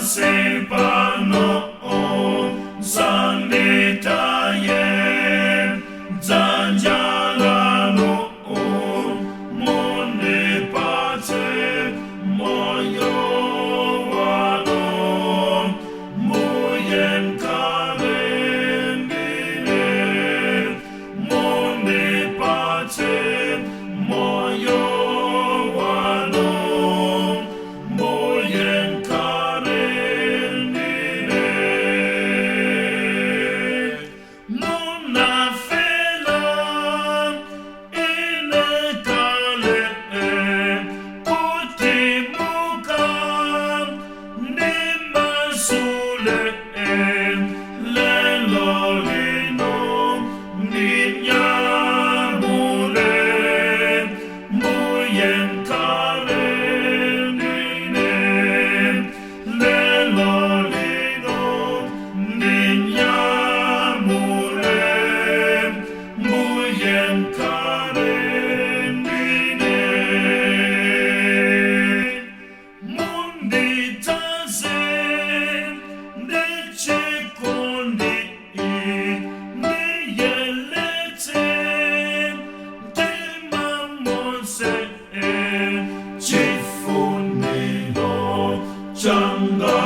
Pansi pano sanditaye, dzanja lanu mundipatse moyo wanu, Mbuye mkhale ndine, mundipatse moyo wanu, Mbuye mkhale ndine. Munafela ine kale kuti mukandimasule, lelo lino ndinyamule, Mbuye mkhale ndine, lelo lino ndinyamule, Mbuye mkhale ndine. Mundidzaze ndi chikondi, ndiyeletse mtima monse, chifuniro changa.